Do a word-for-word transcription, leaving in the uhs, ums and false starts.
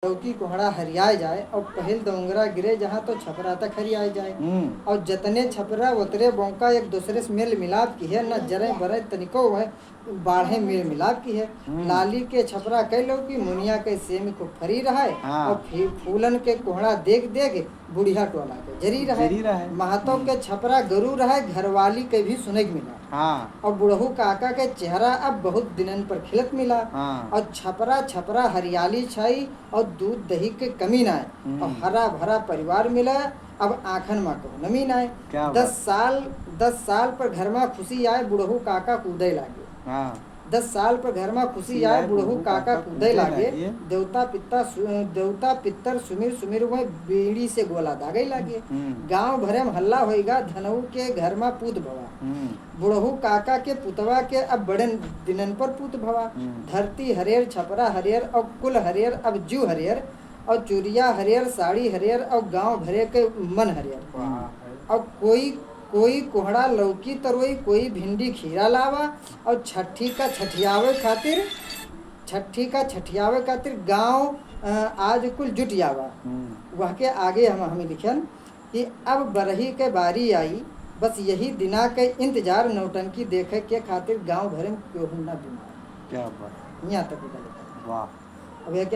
लौकी कोहड़ा हरियाए जाए और पहिल दौंगरा गिरे जहाँ तो छपरा तक हरियाए जाए। हम्म। और जतने छपरा उतरे बौका एक दूसरे से मेल मिलाप किहे, न जरे बरे तनिको वह बाढ़े मेल मिलाप किहे। हम्म। लाली के छपरा कई लौकी, मुनिया के सेम खूब फरी रहे। हाँ। और फी-, फूलन के कोहड़ा देख देख बुढ़िया टोला के जरी रहे। जरी रहे। महतो के हम्म। छपरा गरू रहे, घरवाली के भी सुने के मिला। हाँ। और बुढ़ऊ काका के चेहरा अब बहुत दिनन पर खिलत मिला। हाँ। और छपरा, छपरा हरियाली छाई और दूध दही के कमी ना आए। हम्म। और हरा भरा परिवार मिला, अब आँखन मा को नमी ना आए। क्या दस बात। साल, दस साल पर घर मा खुशी आए, बुढ़ऊ काका कूदे लागे। हाँ। दस साल पर घर मा खुशी खुशी आए, आए, बुढ़ऊ बुढ़ऊ काका काका कूदे कूदे लागे। लागे। देवता पित्ता सु-, देवता पित्तर सुमिर सुमिर वह बीड़ी से गोला दागे लागे। हम्म। गाँव भरे में हल्ला होइगा, धनऊ के घर मा पूत भवा। हम्म। बुढ़ऊ काका के पुतवा के अब बड़े दिनन पर पूत भवा। हम्म। धरती हरियर, छपरा हरियर और कुल हरियर, अब जू हरियर और चुरिया हरियर, साड़ी हरियर और गाँव भरे के मन हरियर। वाह। और कोई, कोई कोहड़ा लौकी तरोई, कोई भिंडी खीरा लावा और छठी का छठियावे खातिर, छठी का छठियावे खातिर गाँव, अ, आज कुल जुटियावा। हम्म। वह के आगे हम, हमें लिखन कि अब बरही के बारी आई, बस यही दिना के इंतजार, नौटंकी देखे के खातिर गाँव भरे में केहू ना बीमार। क्या बात। यहाँ तक लिखा। वाह। अब यह क्या